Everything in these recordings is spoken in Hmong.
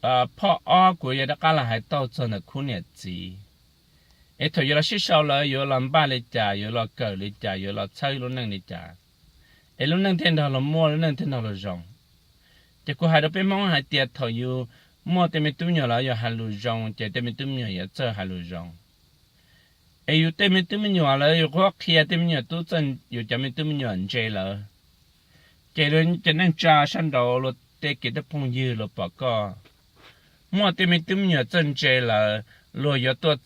phoj ob kuv yuav rov qab los hais tau txog ntawm khub niam txiv. Es thaum yuav los sib sau lawm yuav los npaj li cas, yuav los kawm li cas, yuav los txhawb lub neej li cas, es lub neej thiaj nrog luag muaj, lub neej thiaj nrog luag zoo. Ces kuv hais rau peb Hmoob hais tias thaum yus muaj tej me tub me nyuam los yog hais lus zoo ces tej me tub me nyuam yuav txawj hais lus zoo. Es yus tej me tub me nyuam lawv yus qhuab qhia tej me nyuam tub txawj, yus cov me tub me nyuam ntse lawm, ces luag cov neej tsa sab nraud luag tej kev tub phooj ywg luag pom koj muaj tej me tub me nyuam txawj ntse lawm, luag yuav tuaj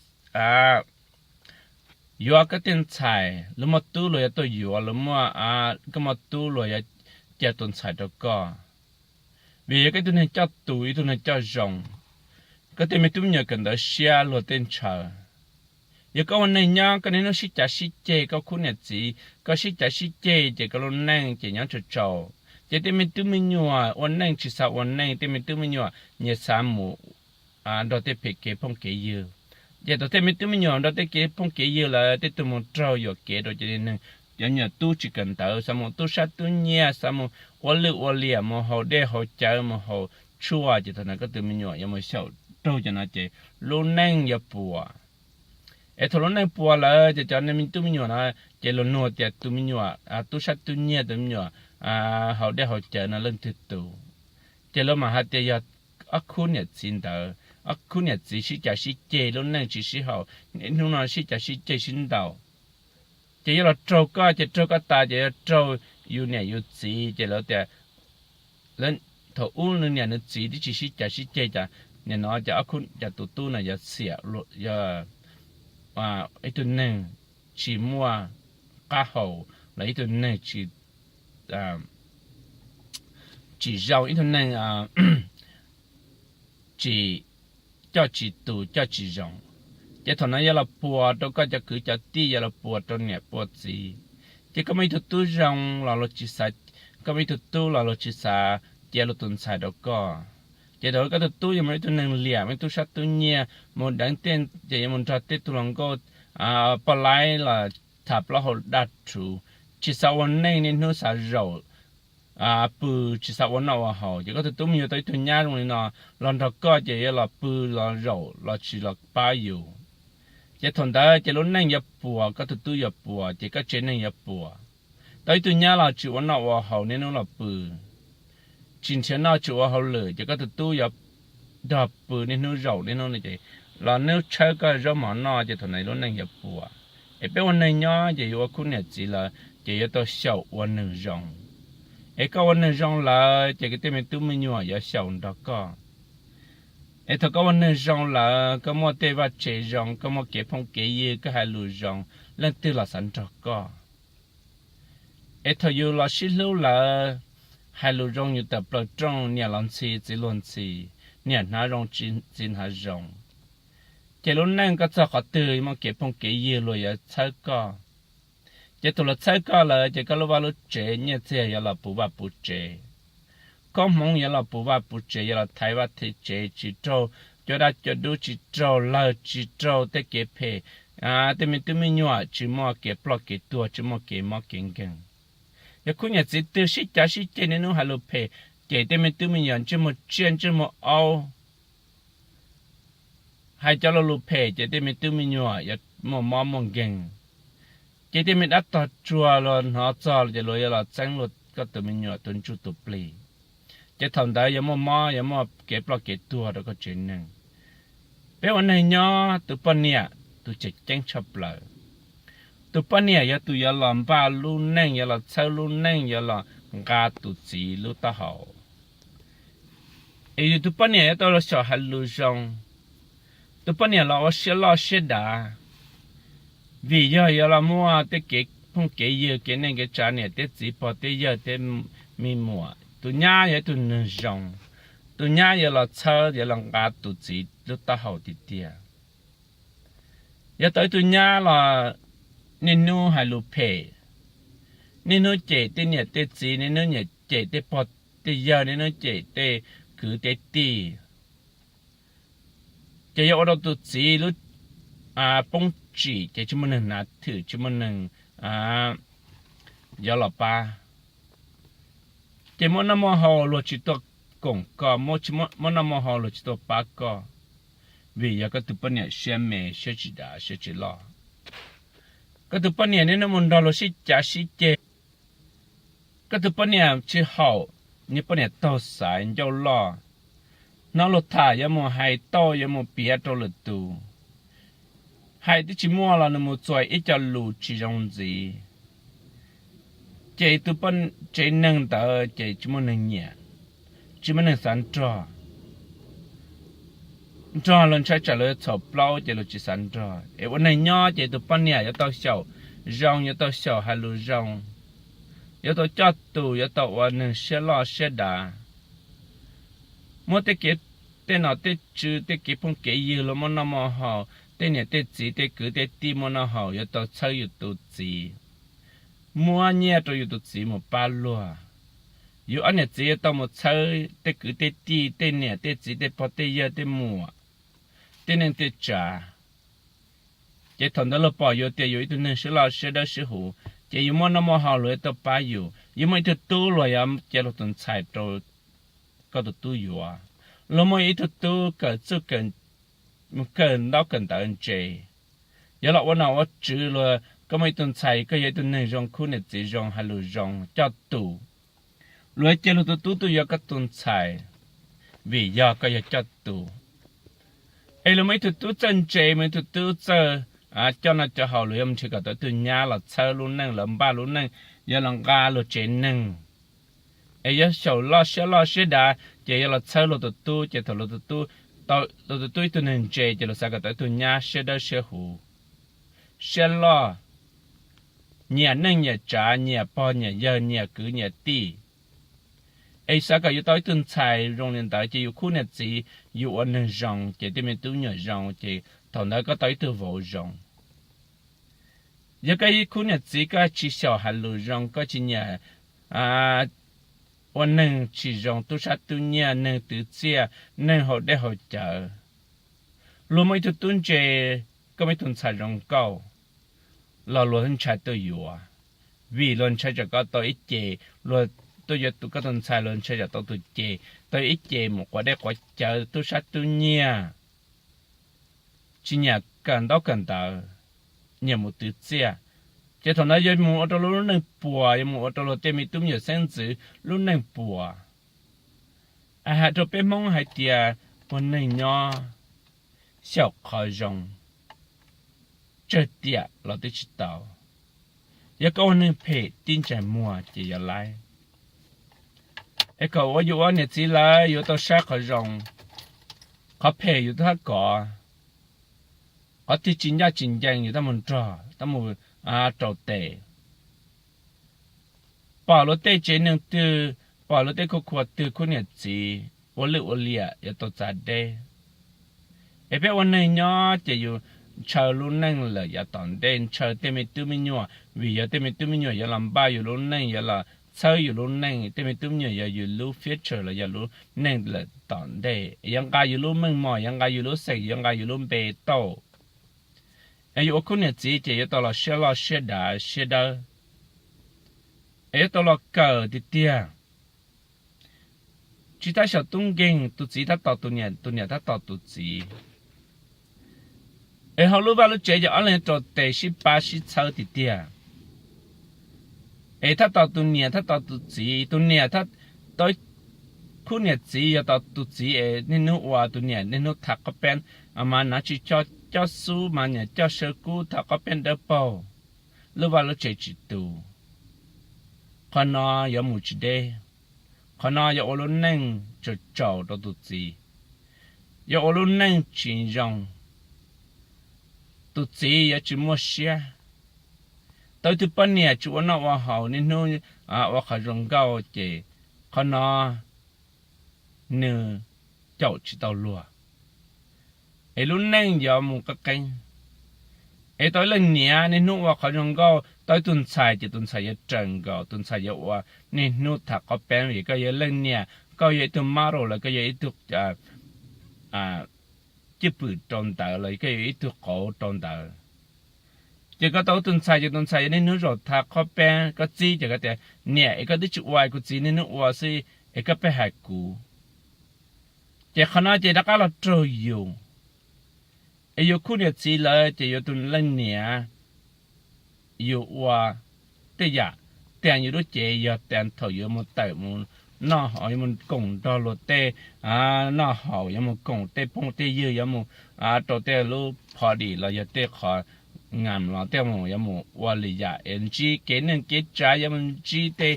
yuav koj tej ntxhais, luag muaj tub luag yuav tuaj yuav, luag muaj, koj muaj tub luag yuav cia tus ntxhais rau koj, vim yog koj ib tug neeg coj tus, ib tug neeg coj zoo. Koj tej me tub me nyuam kawm ntawv siab luag tej ntshaw. Yog koj ua neeg nyob koj niaj hnub sib cav sib ceg, koj khub niam txiv koj sib cav sib ceg ces koj lub neej ces nyob tsau tsau. Ces tej me tub me nyuam ua neej tsis xav ua neej, tej me tub me nyuam nyiam xav mus nrog tej phem kev phooj kev ywg. Ces thaum tej me tub me nyuam nrog tej kev phooj kev ywg lawm, tej tug mus raug yuam kev rau ces neeg, cov me nyuam tub tsis kawm ntawv xav mus tub sab tub nyiag, xav mus ua lwj ua liam, mus haus dej haus cawv, mus haus tshuaj, ces thaum no koj tus me nyuam yuav mus xyaum raug cov no ces lub neej yuav puas. Es thaum lub neej puas lawm ces cov me tub me nyuam no ces luag nug tias tus me nyuam tub sab tub nyiag, tus me nyuam haus dej haus cawv no leej twg tus, ces luag mam hais tias yog ob khub niam txiv ntawd, ob khub niam txiv sib cav sib ceg lub neej tsis sib haum, niaj hnub no sib cav sib ceg sib ntaus. Ces yuav los raug koj, ces raug koj tas ces yuav raug yus niam yus txiv, ces lawv tias thaum ub nws niam nws txiv twb tsis sib cav sib ceg, cas nim no ces ob khub, cas tus tub no yuav xiam, yog ib tug neeg tsis muaj qab hau, los ib tug neeg tsis, tsis zoo, ib tug neeg tsis, coj tsis tus coj tsis zoo. Ces thaum no yuav los puas rau koj cov kwv cov tij, yuav los puas rau niam puas txiv. Ces koj muaj ib tug tub zoo los luag tsis xav, koj muaj ib tug tub los luag tsis xav cia luag tus ntxhais rau koj. Ces thaum koj tus tub yuav mus ib tug neeg liam, mus ib tug sab tub nyiag, mus deev tej, ces yuav mus nrog tej tug hluas nkauj poj laib los tham plaub hau daj rhuv, tsis xav ua neej, niaj hnub xav zaum pw, tsis xav ua noj ua haus. Ces koj tus tub mus yuav tau ib tug nyab zoo li no los nrog koj, ces yuav los pw los zaum los tsis los pab yus. Ces thaum ntawd ces lub neej yuav puas, koj tus tub yuav puas, ces koj tsev neeg yuav puas. Tau ib tug nyab los tsis ua noj ua haus, niaj hnub los pw, tsis nrhiav noj tsis ua hauj lwm, ces koj tus tub yuav nrog pw niaj hnub zaum niaj hnub no ces los neb tshawb koj zaub mov noj, ces thaum no lub neej yuav puas. Es peb ua neeg nyob ces yuav ua khub niam txiv lawm ces yuav tau xyaum ua neeg zoo. Es koj ua neeg zoo lawm ces tej me tub me nyuam yuav xyaum nrog koj. Es thaum koj ua neeg zoo lawm, koj muaj tej vaj tse zoo, koj muaj kev phooj kev ywg, koj hais lus zoo, leej twg los xav nrog koj. Es thaum yus los sib hlub lawm, hais lus zoo yus tawm plaws rooj, niam los ntxhi txiv luag ntxhi, niam hnav zoo txiv hnav zoo, ces lub neej koj txog qhov twg muaj kev phooj kev ywg luag yuav txhawb koj. Ces thaum luag txhawb koj lawm ces koj lub vaj lub tsev nyiaj txiag yuav los puv vaj puv tsev, koob hmoov yuav los puv vaj puv tsev, yuav los thaiv vaj thaiv tsev, tsis raug cua daj cua dub, tsis raug lawg, tsis raug tej kev phem, tej me tub me nyuam tsis muaj kev ploj kev tuag, tsis muaj kev mob kev nkeeg. Yog khub niam txiv twg sib cav sib ceg niaj hnub hais lus phem, ces tej me tub me nyuam ntsej muag tsiaj ntsej muag aub, hais cov lo lus phem ces tej me tub me nyuam yuav muaj mob muaj nkeeg. Ces tej me dab tog tsuag luag hnov txog ces luag yuav los txeeb luag koj tus me nyuam tus ntsuj tus plig. Ces thaum ntawd yuav muaj mob, yuav muaj kev ploj kev tuag rau koj tsev neeg. Peb ua neeg nyob tus poj niam tus tseem ceeb tshaj plaws. Tus poj niam yog tus yuav los npaj lub neej, yuav los txhawb lub neej, yuav los nqa tus txiv lub taub hau. Es yus tus poj niam yuav tau los xyaum hais lus zoo. Tus poj niam los ua siab loj siab dav, vim yog yuav los muaj tej kev phooj kev ywg, kev neej kev tsav, niam thiab txiv, pog thiab yawg thiab me muam. Tus nyab yog ib tug neeg zoo, tus nyab yuav los txhawb, yuav los nqa tus txiv lub taub hau tiag tiag. Yog tau ib tug nyab los niaj hnub hais lus phem, niaj hnub cem tej niam tej txiv, niaj hnub cem tej pog tej yawg, niaj hnub cem tej kwv tej tij, ces yuav ua rau tus txiv lub poob tsim, ces tsis muaj neeg hnav thwm, tsis muaj neeg yuav los pab. Ces muaj noj muaj haus luag tsis tuaj koom koj, muab noj muab haus luag tsis tau pab koj, vim yog koj tus poj niam siab me, siab tsis dav, siab tsis loj. Koj tus poj niam niaj hnub mus nrog luag sib cav sib ceg. Koj tus poj niam tsis haum, niag poj niam taug xaiv ncauj loj, hnov luag tham yuav mus hais tauj yuav mus piav rau lwm tus, hais twb tsis muaj los nws mus txuas ib co lus tsis zoo ntxiv, ces tus poj, tsev neeg ntawd ces tsis muaj neeg nyiam, tsis muaj neeg xav nrog. Nrog luag ntshai tsam luag yuav txhaum plaub ces luag tsis xav nrog. Es ua neeg nyob ces tus poj niam yuav tau xyaum zoo, yuav tau xyaum hais lus zoo, yuav tau coj tus, yuav tau ua neeg siab loj siab dav. Muab tej kev, tej nom tej tswv, tej kev phooj kev ywg luag muab noj muab haus, tej niam tej txiv tej kwv tej tij muab noj haus, yuav tau txhawb yus tus txiv, muab nyiaj rau yus tus txiv mus pab luag. Yus ob niam txiv yuav tau mus txhawb tej kwv tej tij, tej niam tej txiv, tej pog tej yawg, tej muam, tej neej tej tsav. Ces thaum ntawd luag pom yus tias yus ib tug neeg siab loj siab dawb siab huv, ces yus muaj noj muaj haus luag yuav tau pab yus. Yus muaj ib tug tub luag yuav cia luag tus ntxhais rau koj tus tub yuav. Luag muaj ib tug tub kawm txuj kawm ntaub kawm ntawv ntse, yuav los ua nom ua tswv luag, koj muaj ib tug ntxhais, koj yog ib tug neeg zoo, khub niam txiv zoo, hais lus zoo, coj tus, luag cia luag tus tub tuaj yuav koj tus ntxhais, vim yog koj yog coj tus. Es luag muaj ib tug tub txawj ntse, muaj ib tug tub txawj coj noj coj haus, luag yuav mus nrhiav kom tau ib tug nyab los txhawb lub neej, los npaj lub neej, yuav los nqa luag tsev neeg. Es yuav xyaum loj siab loj siab dav ces yuav los txhawb luag tus tub, ces thaum luag tus tub, luag tus tub ib tug neeg ntse ces luag xav kom tau ib tug nyab siab dawb siab huv, siab loj, nyiam neej nyiam tsav, nyiam pog nyiam yawg, nyiam kwv nyiam tij. Es xav kom yuav tau ib tug ntxhais zoo li ntawd ces yus khub niam txiv, yus ua neeg zoo ces tej me tub me nyuam zoo, ces thaum ntawd koj tau ib tug vauv zoo. Yog koj ib khub niam txiv koj tsis xyaum hais lus zoo, koj tsis nyiam ua neeg tsis zoo, tub sab tub nyiag, neeg twv txiaj, neeg haus dej haus cawv, luag muaj ib tug tub ntse, koj muaj ib tug ntxhais zoo nkauj, los luag ntshai tuaj yuav, vim luag ntshai tsam koj tau ib ce, luag tuaj yuav tus, koj tus ntxhais, luag ntshai tsam tau tus ce, tau ib ce mus quav dej quav cawv, tub sab tub nyiag, tsis nyiam kawm ntaub kawm ntawv, nyiam mus twv txiaj, ces thaum ntawd yuav mus ua rau luag lub neej puas, yuav mus ua rau luag tej me tub me nyuam xeeb ntxwv lub neej puas. Hais rau peb Hmoob hais tias ua neeg nyob xyaum qhov zoo, tsawg tiam los twb tsis tau. Yog koj ua neeg phem tib ntsais muag ces yog laib. Es kom ua yus ua niam txiv lawm yuav tau saib qhov zoo, qhov phem yus tab kov, qhov twg tsis ncaj tsis ncees yus tab mus nrog, tab mus rau tes. Pom luag tej tsev neeg twg, pom luag tej khub khua twg, khub niam txiv ua lwj ua liam yuav tau txav deb. Es peb ua neeg nyob ces yus ntshaw lub neej lawm yav tom ntej, ntshaw tej me tub me nyuam, vim yog tej me tub me nyuam yuav los npaj yus lub neej, yuav los txhawb yus lub neej, tej me tub me nyuam yog yus lub future los yog lub neej lawm tom ntej, yuav nqa yus lub meej mom, yuav nqa yus lub xeem, yuav nqa yus lub npe tauj. Es yus ua khub niam txiv ces yuav tau los siab loj siab dav siab dawb, es yuav tau los kawm tiag tiag. Tsis tab xyaum tub nkeeg, tus txiv tab tom tus niam, tus niam tab tom tus txiv. Es hauv lub vaj lub tsev ces ob leeg rau tes sib pab sib txhawb tiag tiag. Es tab tom tus niam tab tom tus txiv, tus niam, khub niam txiv yog tau tus txiv es niaj hnub ua tus niam niaj hnub tham qhov peb, mas nav tsis coj xub mas niam coj saw kub tham qhov peb dawb paug, lub vaj lub tsev tsis tu. Qhov no yuav mus tsis deb, qhov no yuav ua lub neej tsaus tsaus rau tus txiv, yuav ua lub neej tsis zoo, tus txiv yuav tsis muaj siab. Tau ib tug poj niam tsis ua noj ua haus, niaj hnub ua qhov zoo nkauj ces qhov no nws caum tsis tau luag, es lub neej yuav mus qeeb qeeb. Es tau ib leej niam niaj hnub ua qhov zoo nkauj, tau ib tug ntxhais ces tus ntxhais yuav raws nkaus, tus ntxhais yuav ua niaj hnub tham qhov peb, vim koj yog leej niam, koj yog ib tug model los koj yog ib tug cwj pwm rau ntawd los koj yog ib tug qauv rau ntawd. Ces koj tau ib tug ntxhais ces tus ntxhais yuav niaj hnub zaum tham qhov peb, koj txib ces koj tias niam es koj twb tsis ua, kuv txiv niaj hnub ua xwb es koj pheej hais kuv. Ces qhov no ces rov qab los raug yus, es yus khub niam txiv lawm ces yuav tus leej niam, yus ua tej yam, tias yus lub cev yog tias thaum yuav mus tawm mus noj haus, yuav mus koom nrog luag tej noj haus, yuav mus koom tej phooj tej ywg, yuav mus rau tej lub party los yog tej qhov ngam los tej mus, yuav mus ua lwm yam es ntsib kev neej kev tsav, yuav mus ntsib tej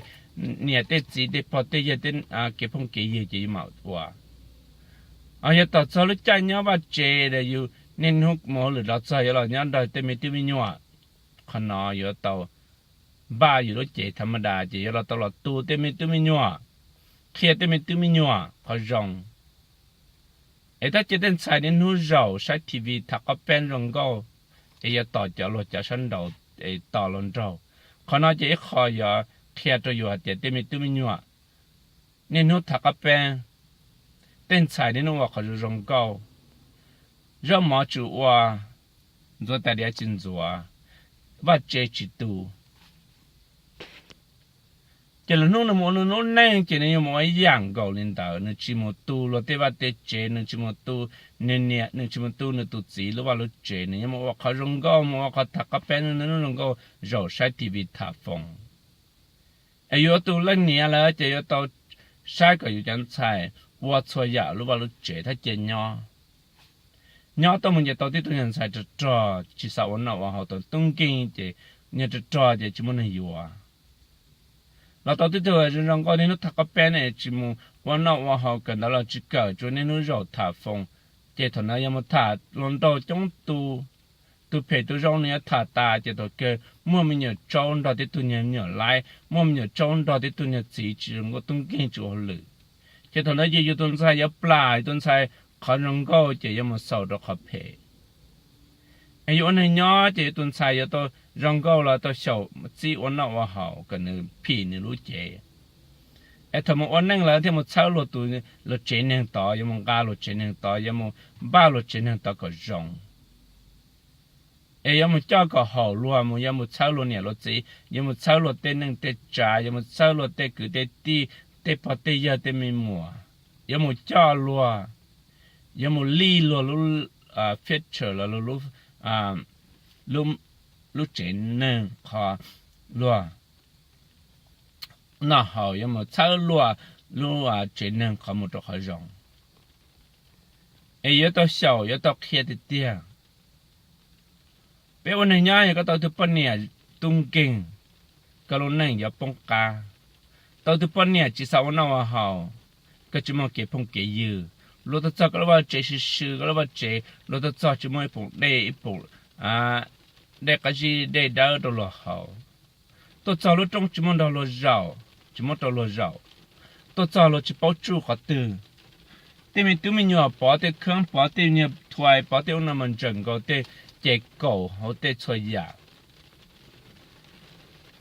niam tej txiv tej pog tej yawg tej kev phooj kev ywg ces yuav mam ua. Yog tom txog lub caij nyob vaj tsev, yus niaj hnub mus hauj lwm los txog yuav los nyob nrog tej me tub me nyuam, qhov no yuav tau npaj yus lub cev tha ma das ces yuav los tau los tu tej me tub me nyuam, qhia tej me tub me nyuam qhov zoo. Es tab sis tej ntxhais niaj hnub zaum saib T V tham qab peeb zoo nkauj, es yuav tos cov luag cov sab nraud es tos luag nraug. Qhov no ces ib qho yuav qhia rau yus hais tias tej me tub me nyuam niaj hnub tham qab peeb, tej ntxhais niaj hnub ua qhov zoo zoo nkauj, zaub mov tsis ua, ntxuav tais diav tsis ntxuav, vaj tsev tsis tu. Ces lwm hnub nws mus ua nws lub neej ces nws yuav mus ua ib yam nkaus li ntawd, nws tsis mus tu luag tej vaj tej tsev, nws tsis mus tu nws niam, nws tsis mus tu nws tus txiv lub vaj lub tsev, nws yuav mus ua qhov zoo nkauj, mus ua qhov tham qab peeb, nws zoo nkauj zaum saib T V tham foos. Es yuav tus leej niam lawm ces yuav tau saib kom yus cov ntxhais ua txhua yam lub vaj lub tsev thiab cia nyob. Nyob tuaj mus ces tau tib tug nyuag ntxhais rog rog tsis xav ua noj ua haus, tau tub nkeeg ces nyuag rog rog ces tsis muaj neeg yuav. Los tau tib tug zoo zoo nkauj niaj hnub tham qab peeb ne, tsis mus ua noj ua haus, kawm ntawv los tsis kawm, tsuas niaj hnub zaum tham foos. Ces thaum ntawd yuav mus tham hluas nraug coob tus, tus phem tus zoo nws yuav tham tas ces thaum kawg muaj me nyuam tsaub nrog tib tug nyuag me nyuam laib, muaj me nyuam tsaub nrog tib tug nyuag txiv tsis zoo nkauj tub nkeeg tsis ua hauj lwm. Ces thaum ntawd ces yus tus ntxhais yuav plam, yus tus ntxhais qhov zoo nkauj ces yuav mus xaus rau qhov phem. Es yus ua neeg nyob ces yus tus ntxhais yuav tau zoo nkauj los tau xyaum txib ua noj ua haus kom nws phim nws lub cev. Es thaum mus ua neej lawm thiaj mus txhawb luag tus, luag tsev neeg tod, yuav mus nqa luag tsev neeg tod, yuav mus npaj luag tsev neeg tod kom zoo. Es yuav mus coj kom haum luag, mus yuav mus txhawb luag niam luag txiv, yuav mus txhawb luag tej neej tej tsav, yuav mus txhawb luag tej kwv tej tij, tej pog tej yawg tej me muam, yuav mus coj luag, yuav mus lij luag lub future los lub, lub tsev neeg qhov luag noj haus, yuav mus txhawb luag lub tsev neeg qhov mus rau qhov zoo. Es yuav tau xyaum yuav tau qhia tiag tiag. Peb ua neeg nyob yog koj tau tug poj niam tub nkeeg, koj lub neej yuav poob qab. Tau tug poj niam tsis xav ua noj ua haus, koj tsis muaj kev phooj kev ywg, luag tuaj txog koj lub vaj tsev sw sw, koj lub vaj tsev luag tuaj txog tsis muaj ib poom dej, ib poom dej qab zib dej dawb rau luag haus. Tuaj txog lub roob tsis muaj nrog luag zaum, tsis muab rau luag zaum. Tuaj txog luag tsis paub tsuj qhov twg. Tej me tub me nyuam pov tej kheeb, pov tej nyuag thuais, pov tej ub no mas ntseem nkaus tej ces kaum hauv tej txhua yam.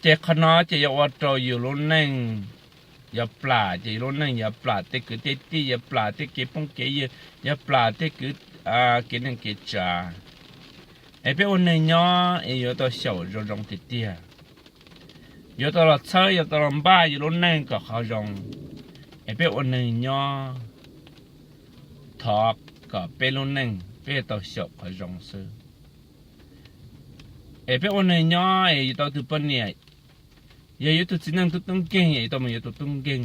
Ces qhov no ces yuav ua rau yus lub neej yuav plam, ces yus lub neej yuav plam tej kwv tej tij, yuav plam tej kev phooj kev ywg, yuav plam tej kwv, kev neej kev tsav. Es peb ua neeg nyob es yuav tau xyaum zoo zoo tiag tiag. Yuav tau los txhawb, yuav tau los npaj yus lub neej kom qhov zoo. Es peb ua neeg nyob, thov kom peb lub neej peb tau xyaum qhov zoo xwb. Es peb ua neeg nyob es yuav tau tug poj niam, yog yuav tug txiv neej tub tub nkeeg es yuav tau mus yuav tus tub nkeeg.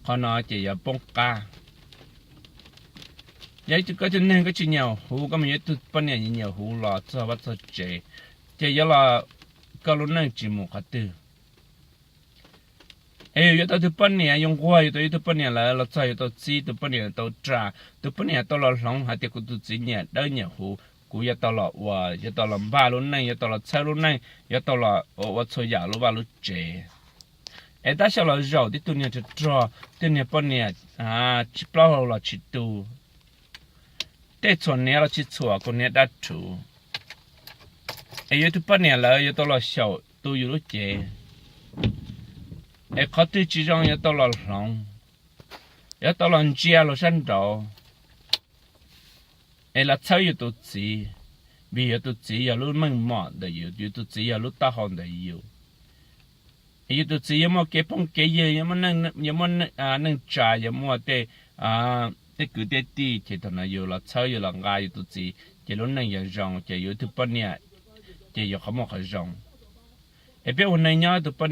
Qhov no ces yuav poob qab. Yog ib tug koj tug neeg koj tsis nyiam huv, koj mus yuav ib tug poj niam nyiam huv los txog vaj txog tsev, ces yuav los koj lub neej tsis mus qhov twg. Es yus yuav tau tug poj niam, yus nquag yus tau yuav tug poj niam lawm los txog yuav tau txib tus poj niam tau ras, tus poj niam tau los hloov hais tias kuv tus txiv nyiam dawb nyiam huv, kuv yuav tau los ua, yuav tau los npaj lub neej, yuav tau los txhawb lub neej, yuav tau los ua ua txhua yam lub vaj lub tsev. Es tab sis los zaum tib tug niag rog rog, tib tug niag poj niam tsis plaub hau los tsis tu, tej txhuam hniav los tsis txhuam, kaus hniav dab rhuv. Es yuav tug poj niam lawm yuav tau los xyaum tu yus lub cev. Es qhov twg tsis zoo yuav tau los hloov, yuav tau los ntsia luag sab nraud. Es los txhawb yus tus txiv, vim yus tus txiv yog lub meej mom ntawm yus, yus tus txiv yog lub taub hau ntawm yus. Es yus tus txiv yuav muaj kev phooj kev ywg, yuav muaj neej tsa, yuav muaj tej tej kwv tej tij ces thaum no yus los txhawb yus los nqa yus tus txiv ces lub neej yog zoo, ces yus ib tug poj niam ces yus qhov muaj qhov zoo. Es peb ua neej nyob tus poj